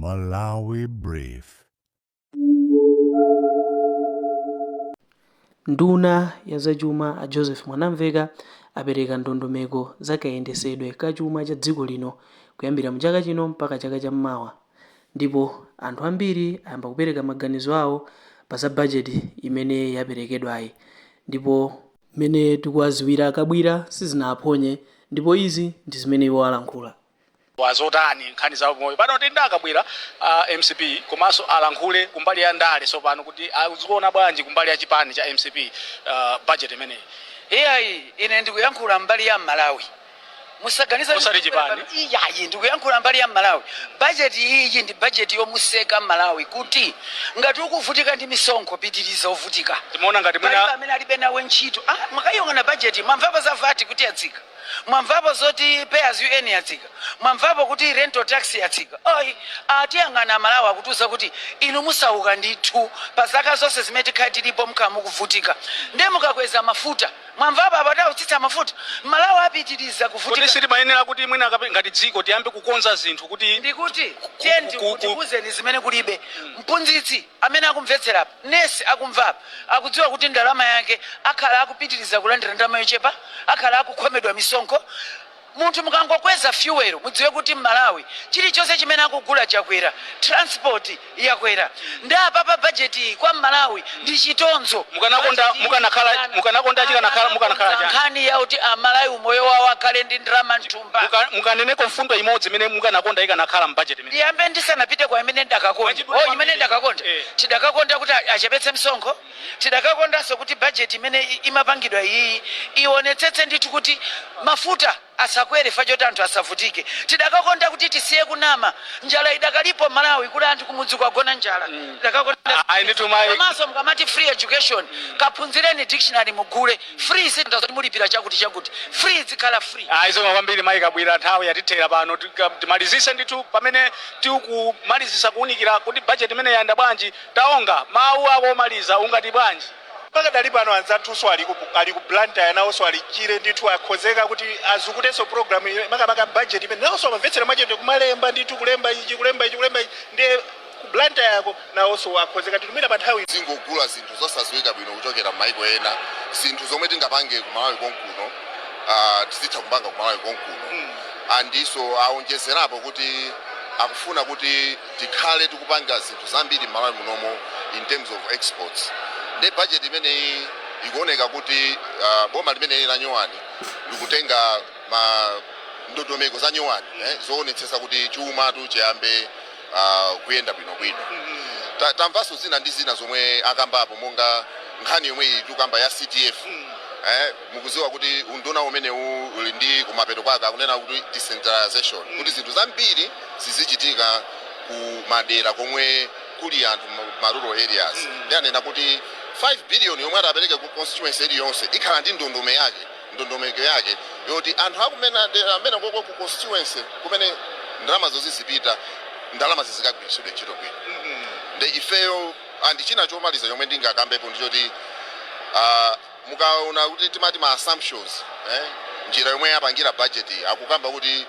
Malawi Brief. Nduna ya zachuma a Joseph Mwanamveka apereka ndondomeko za kayendesedwe ka chuma cha dziko lino kuyambira mu chaka chino mpaka chaka cha mmawa, ndipo anthu ambiri ayamba kupereka maganizo awo pa za bajeti imene yaperekedwayi, ndipo mmene tikuwaziwira akabwira sizinawaphonye, ndipo izi ndi zimene iwo alankhula. Wazotani nkhani za moyo pano tenda akabwera MCP komanso alankhule kumbali ya ndale sopano kuti azikuona bwanji kumbali ya chipani cha MCP budget imeneyi. Iyayi, ine ndikuyankhula mbali ya Malawi, musaganiza Osati chipani. Iyayi, ndikuyankhula mbali ya Malawi. Bajeti iyi ndi bajeti yomuseka Malawi, kuti ngati ukuvutika ndi misonkho, pitiriza uvutika. Timaona ngati palibe mwina amene alibe nawe ntchito. Ah, mwakayang'ana bajeti, mwamvapo za VAT kuti yatsika, mwamvapo zoti pay as you earn yatsika, mwamvapo kuti rental tax yatsika? Oyi, atiyang'ana Malawi, akutiuza kuti inu musauka ndithu pa zaka zonse zimene tikhale tilipo, mukhala mukuvutika. Ndiye mukakweza mafuta, mwamvapo apati akutsitsa mafuta? Malawi apitiriza kuti kuvutika. Sitimayenera kuti mwina ngati dziko tiyambe kukonza zinthu kuti Ndikuti tiye ndikuzeni zimene kulibe. Mphunzitsi amene akumvetserapo, nesi akumvapo, akudziwa kuti ndalama yake akhala akupitiriza kulandira ndalama yochepa, akhala akukhomedwa misonkho. Munthu mukangokweza fuel, mudziwe kuti mMalawi chilichonse chimene akugula chakwera, transport yakwera. Ndi apapa bajeti iyi kwa Mmalawi ndi chitonzo. Mukanakonda Bajeti iyi mukanakonda chikanakhala chani? Nkhani yakuti Amalawi umoyo wawo akhale ndi ndalama mthumba. Mukaneneko mfundo imodzi imene mukanakonda ikanakhala mbudget imene. Ndiyambe ndisanapite kwa imene ndakakonda. Mwachidule Oh, kwambiri. imene ndakakonda, tidakakonda kuti achepetse msonkho. Tidakakondanso kuti bajeti imene imapangidwa iyi ionetsetse ndithu kuti mafuta asakwere fa choti anthu asavutike. Tidakakonda kuti tisiye kunama, njala idakalipo Malawi, kuti anthu kumudzi kwagona njala. Tidakakonda Ayi ndithu mayi. Komanso mukamati free education, kaphunzireni dictionary mugule. Free sitazoti mulipira chakuti chakuti, free zikhala free. Ayi, zikomo kwambiri mayi Kabwira, nthawi yatithera pano. Timalizise ndithu pamene tikumalizisa kuwunikira kuti budget imene yayenda bwanji. Taonga mawu ako omaliza, ungati bwanji? Pakadali pano anzathunso ali ku Blantyre, nawonso ali chire ndithu, akhozeka kuti azukutenso program ine, makamaka budget imene nawonso amamvetsera mwachete, kumalemba ndithu, kulemba ichi, kulemba ichi, kulemba ichi. Ndiye ku Blantyre yako nawonso akhozeka ndithu mwina pa nthawi zingogula zinthu zosadziwika bwino kuchokera m'maiko ena, zinthu zomwe tingapange ku Malawi konkuno, tizitha kupanga ku Malawi konkuno. Andiso aonjezerapo kuti akufuna kuti tikhale tikupanga zinthu zambiri m'Malawi munomo in terms of exports. Ndi budget imeneyi ikuoneka kuti boma limeneyi la nyowani likutenga ma ndondomeko za nyowani zoonetsetsa kuti chumatu chiyambe kuyenda bwinobwino. Tamvanso zina ndi zina zomwe akambapo, monga nkhani yomwe iyi tikukamba ya CDF. Mukuziwa kuti unduna umenewu uli ndi kumapeto kwake akunena kuti decentralization, kuti zinthu zambiri zizichitika ku madera komwe kuli anthu, ma rural areas. Ndi anena kuti 5 billion yomwe atapereke ku constituency iliyonse ikhala ndi ndondomeko yake, ndondomeko yake yoti anthu akumene dera amene koko ku constituency kumene ndalama zozizipita, ndalama zizikagwiritsidwe ntchito bwino. Ndi ifeyo andi china chomaliza chomwe ndingakambepo ndichoti mukaona kuti timati ma assumptions, njira yomwe yapangira budget iyi, akukamba kuti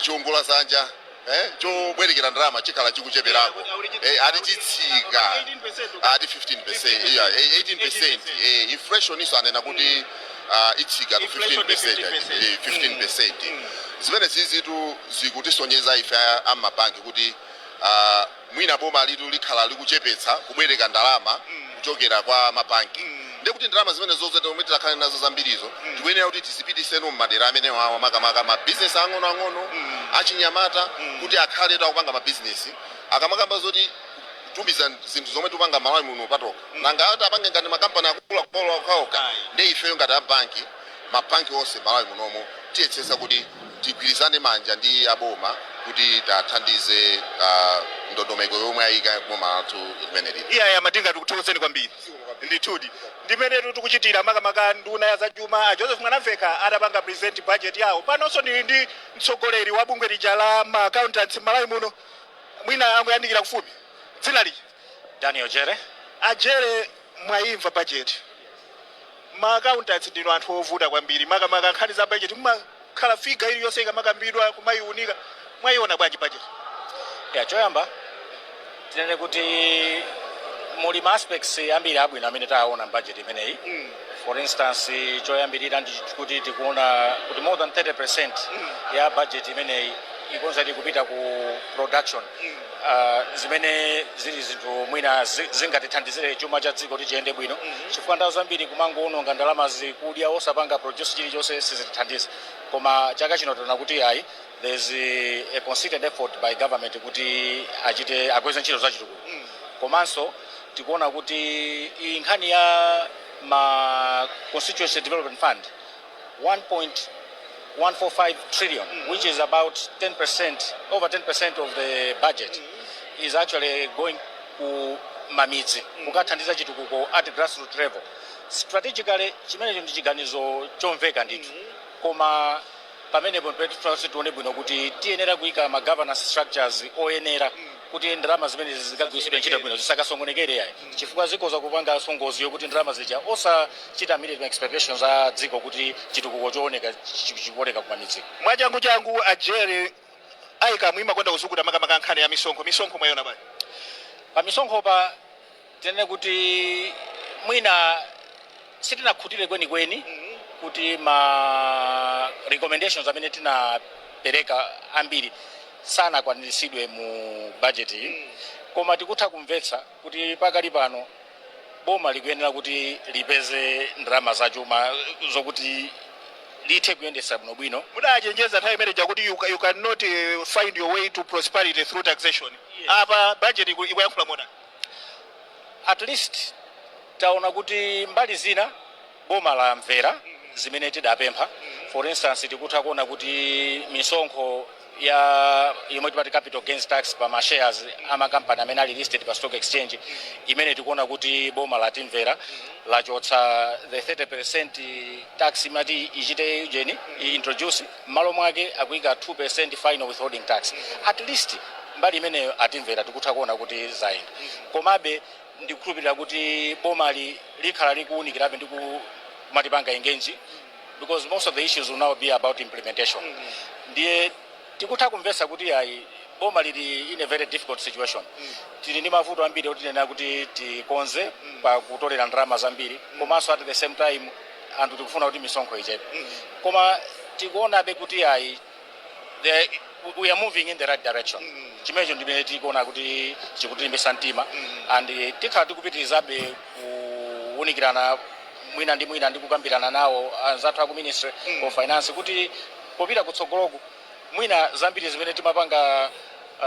chiwongola zanja chobwerekera ndalama chikhala chikucheperako, ati chitsika, ati 15%, yeah, 18%. Inflation iso anena kuti itsika to Inflation ndi 15%. 15%. 15%. Zimene zizitu zikutisonyeza ife amabanki kuti mwina boma litu likhala likuchepetsa kubwereka ndalama kuchokera kwa mabanki. Ndiye kuti ndalama zimene zozo tomwe tikhale nazo zambirizo, tikuyenera kuti tizipitiseno mmadera amene wawa, makamaka mabizinesi ang'onoang'ono, achinyamata, kuti akhale akupanga mabizinesi. Akamakamba zoti kutumiza zinthu zomwe tikupanga Malawi muno patoka, nanga ati apange ngati makampani akuluakulu okhaokha? Ndiye ifeyo ngati abanki, mabanki onse Malawi munomo, tiyetsetsa kuti tigwirizane manja ndi aboma kuti tathandize ndondomeko yomwe ayika boma lathu limene lili. Iyaya, Matinga, tikuthokozeni kwambiri ndithudi. Ndimenetu tikuchitira, makamaka nduna ya zachuma a Joseph Mwanamveka atapanga present budget yawo. Panonso ndili ndi mtsogoleri wa bungwe lija la ma accountants m'Malawi muno, mwina angoyandikira kufupi. Dzina lija? Daniel Jere. Ajere, mwayimva budget. Ma accountants ndinu anthu ovuta kwambiri, makamaka nkhani za budget, mumakhala figure iliyonse ikamakambidwa kumayiunika. Mwayiona bwanji budget? Ya, choyamba Tinene kuti muli ma aspects ambiri abwino amene taona budget imeneyi. For instance, choyambirira ndi kuti tikuona kuti more than 30% ya budget imeneyi ikonza kupita ku production, zimene zili zinthu mwina zingatithandizire chuma cha dziko kuti chiyende bwino, chifukwa nthawi zambiri kumangoononga ndalama zikudya osapanga produce chilichonse sizitithandiza. Koma chaka chino taona kuti ayi, there's a concerted effort by government kuti achite akweze ntchito zachitukuko. Komanso tikuona kuti iyi nkhani ya ma Constituency Development Fund, 1.145 trillion, which is about 10%, over 10% of the budget, is actually going ku mamidzi kukathandiza chitukuko at grassroots level. Strategically, chimenecho ndi chiganizo chomveka ndithu. Koma pamenepo tonse tione bwino kuti tiyenera kuyika ma governance structures oyenera kuti ndalama zimenezi zikagwiritsidwe ntchito bwino, zisakasongonekere yayi, chifukwa zikhoza kupanga ngozi yokuti ndalama zija osachita meet expectations a dziko kuti chitukuko chooneka chikuoneka kumamidziko. Mwachangu changu, ajere ayikamu imakonda kuzukuta makamaka nkhani ya misonkho. Misonkho mwayona bwanji? Pa misonkho pa, tinene kuti mwina sitinakhutire kwenikweni kuti ma recommendations amene tinapereka ambiri sanakwaniritsidwe mu budget iyi. Koma tikutha kumvetsa kuti pakali pano boma likuyenera kuti lipeze ndalama zachuma zokuti lithe kuyendetsa bwinobwino. Mudachenjeza nthawi imene jakuti you cannot find your way to prosperity through taxation. Yes. Apa budget ikuyankhula motani? At least taona kuti mbali zina boma lamvera zimene tidapempha. For instance, tikutha kuona kuti misonkho ya yomwe timati capital gains tax pa ma shares amakampani amene ali listed pa stock exchange, imene tikuona kuti boma latimvera, lachotsa the 30% tax imati ichite ujeni introduce, m'malo mwake akuyika 2% final withholding tax. At least mbali imeneyo atimvera, tikutha kuona kuti zayenda. Komabe ndikukhulupirira kuti bomali likhala likuwunikirabe ndi kumatipanga engage, because most of the issues will now be about implementation. Ndiye tikutha kumvetsa kuti ayi, boma lili in a very difficult situation. Tili ndi mavuto ambiri otinena kuti tikonze pa kutolera ndalama zambiri, komanso at the same time anthu tikufuna kuti misonkho ichepe. Koma tikuonabe kuti ayi, we are moving in the right direction. Chimenecho ndimene tikuona kuti chikutilimbitsa mtima, and tikhala tikupitirizabe kuwunikirana mwina ndi mwina ndi kukambirana nawo anzathu aku Ministry of Finance kuti popita kutsogoloku mwina zambiri zimene timapanga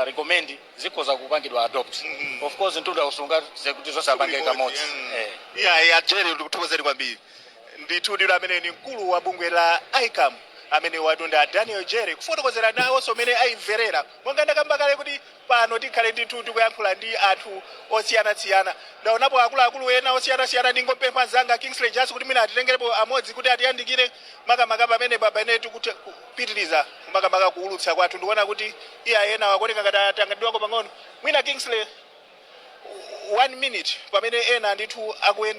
recommend zikhoza kupangidwa adopt. Of course, mtunda usunga kuti zonse apange kamodzi. Iya, ajere, ndikuthokozeni kwambiri ndithu. Ndilo amene ni mkulu wa bungwe la ICAM, amene watunda Daniel Jere, kufotokozera nawonso amene ayimverera. Monga ndakamba kale kuti pano tikhale ndithu tikuyankhula ndi anthu osiyanasiyana, ndaonapo akuluakulu ena osiyanasiyana. Ndingopempha mzanga Kingsley Jas kuti mwina atitengerepo amodzi kuti atiyandikire, makamaka pamene pamene tikupitiriza makamaka kuulutsa kwathu. Ndikuona kuti iya, ena wakuoneka ngati atanganidwako pang'ono. Mwina Kingsley, one minute, pamene ena ndithu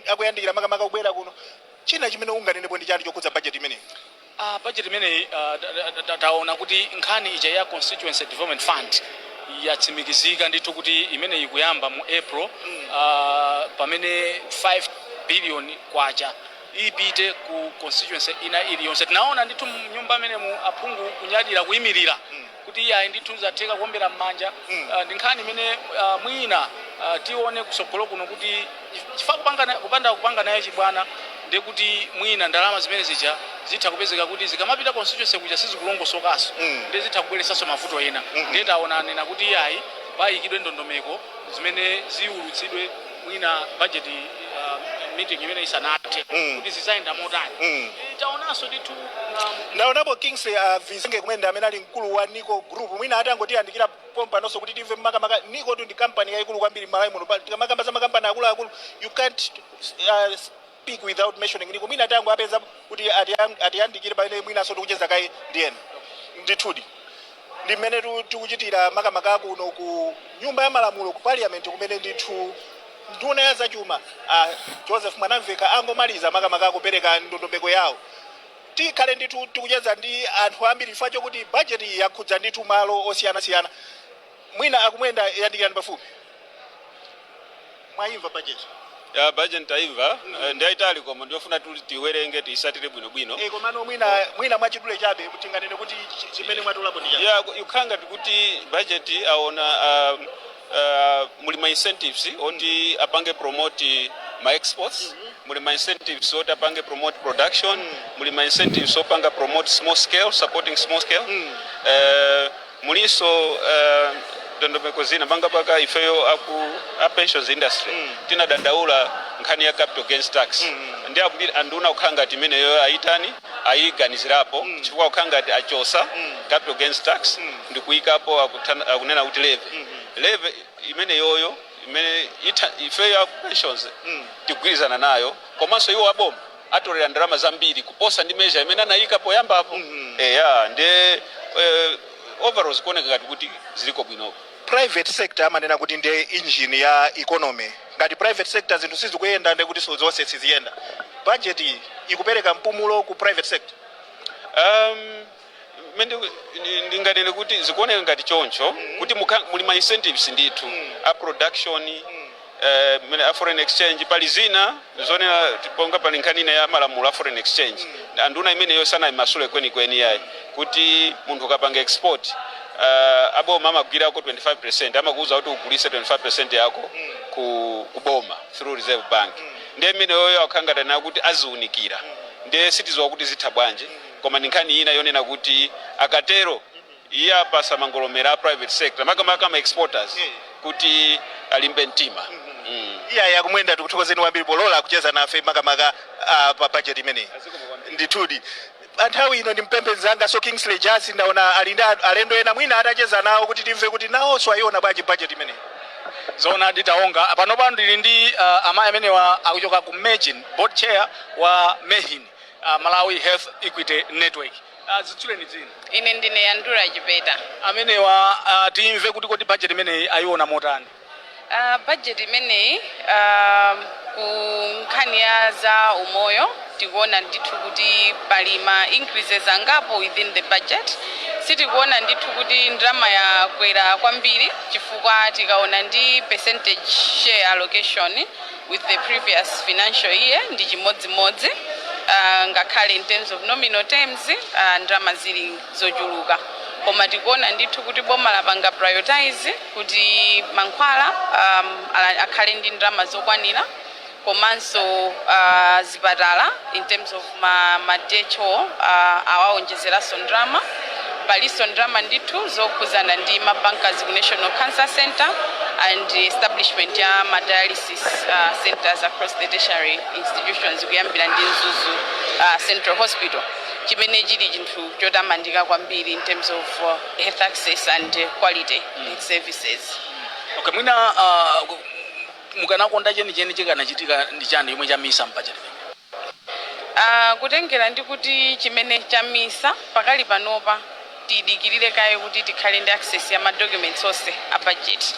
akuyandikira makamaka kubwera kuno, china chimene unganenepo ndi chani chokhudza budget imeneyi? Budget imeneyi, taona kuti nkhani ija ya Constituency Development Fund yatsimikizika ndithu kuti imeneyi ikuyamba mu April, pamene 5 billion kwacha ipite ku constituency ina iliyonse. Tinaona ndithu mnyumba imenemu aphungu kunyadira, kuyimirira kuti iyayi, ndithu zatheka, kuombera m'manja. Ndi nkhani imene mwina tione kusogolo kuno kuti chifukwa kupanda kupanga nayo chibwana, ndiye kuti mwina ndalama zimene zija zitha kupezeka kuti zikamapita constituency kuja sizikulongosokanso, ndiye zitha kubweretsanso mavuto ena. Ndiye taona anena kuti iyayi, payikidwe ndondomeko zimene ziwulutsidwe mwina budget meeting imene isanathe, kuti zizayenda motani. Taonanso ndithu Ndaonapo Kingsley Vizenge kumene amene ali mkulu wa Nico Group. Mwina atangotiyandikira pompanonso kuti timve makamaka. Nico tu ndi kampani yayikulu kwambiri m'Malawi muno. Tikamakamba za makampani akuluakulu, you can't speak without mentioning Nico. Mwina atango apeza kuti atiyandikire pamene mwinanso tikucheza kaye ndiyena. Ndithudi ndi mmene tikuchitira makamaka kuno ku Nyumba ya Malamulo, ku Parliament, kumene ndithu nduna ya zachuma Joseph Mwanamveka angomaliza makamaka kupereka ndondomeko yawo. Tikhale ndithu tikucheza ndi anthu ambiri chifukwa chokuti budget iyi yakhudza ndithu malo osiyanasiyana. Mwina akumwenda, yandikirani pafupi. Mwayimva budget? Ya, budget taimva, ndiyayitali, koma ndiyofuna tuli tiwerenge, tiyisatire bwinobwino. Komano mwina mwachidule chabe tinganene kuti chimene mwatolapo ndi chani? Ya, ikukhala ngati kuti budget aona muli ma incentives oti apange promote ma exports, muli ma incentives oti apange promote production, muli ma incentives opanga promote small scale, supporting small scale, mulinso ndondomeko zina panga paka ifeyo aku a pensions industry tinadandaula nkhani ya capital gains tax, ndi anduna kukhala ngati imeneyo ayitani, ayiganizirapo, chifukwa kukhala ngati achosa capital gains tax ndi kuyikapo akunena kuti levy imeneyoyo imene ifeyo aku pensions tigwirizana nayo, komanso iwo aboma atolera ndalama zambiri kuposa ndi measure imene anayika poyambapo. Eya, ndi overall zikuoneka ngati kuti ziliko bwinoko. Private sector amanena kuti ndiye engine ya economy. Ngati private sector zinthu sizikuyenda, ndiye kuti zonse siziyenda. Budget iyi ikupereka mpumulo ku private sector? Mene ndinganene kuti zikuoneka ngati choncho, kuti muli ma incentives ndithu a production, mene a foreign exchange. Pali zina zonena ponga pali nkhani ina ya malamulo a foreign exchange, anduna imeneyo sanayimasule kwenikweni yayi, kuti munthu ukapanga export, aboma amagwirako 25%, amakuuza kuti ugulise 25% yako ku boma through Reserve Bank. Ndiye imeneyoyo akukhangatana kuti aziunikira, ndiye sitiziwa kuti zitha bwanji, koma ndi nkhani ina yonena kuti akatero iye apasa mangolomera a private sector, makamaka ma exporters, kuti alimbe mtima. Iya, yakumwenda, tikuthokozeni kwambiri polola kucheza nafe, makamaka pa budget imeneyi. Ndithudi, nthawi ino ndimpemphe mzanga so Kingsley Jasi, ndaona ali ndi alendo ena, mwina atacheza nawo kuti timve kuti nawonso ayiona bwanji budget imeneyi. Zoona, nditaonga panopa ndili ndi amayi amenewa akuchoka ku MEHN, board chair wa MEHN, Malawi Health Equity Network. Zitchuleni dzina. Ine ndine Yandura Chipeta. Amenewa timve kuti kodi budget imeneyi ayiona motani? Budget imeneyi, ku nkhani ya za umoyo, tikuona ndithu kuti pali ma increases angapo within the budget. Sitikuona ndithu kuti ndalama yakwera kwambiri, chifukwa tikaona ndi percentage share allocation with the previous financial year ndi chimodzimodzi, ngakhale in terms of nominal terms ndalama zili zochuluka, koma tikuona ndithu kuti boma lapanga prioritize kuti mankhwala akhale ndi ndalama zokwanira, komanso zipatala in terms of ma DHO awawonjezeranso ndalama. Palinso ndalama ndithu zokhuzana ndi ma bunkers ku National Cancer Center and establishment ya ma dialysis centers across the tertiary institutions, kuyambira ndi Mzuzu Central Hospital, chimene chili chinthu chotamandika kwambiri in terms of health access and quality health services. Okay, mwina mukanakonda chenicheni chikanachitika ndi chani yomwe chamisa m'budget imeneyi? Kutengera ndi kuti chimene chamisa pakali panopa, tidikirire kaye kuti tikhale ndi access ya ma documents onse a budget,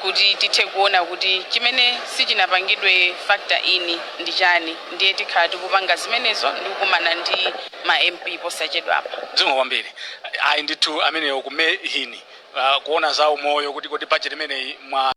kuti tithe kuona kuti chimene sichinapangidwe factor in ndi chani. Ndiye tikhala tikupanga zimenezo ndi kukumana ndi ma MP posachedwapa. Zikomo kwambiri. Ayi ndithu, amenewo ku MEHN, kuona za umoyo kuti kodi budget imeneyi mwa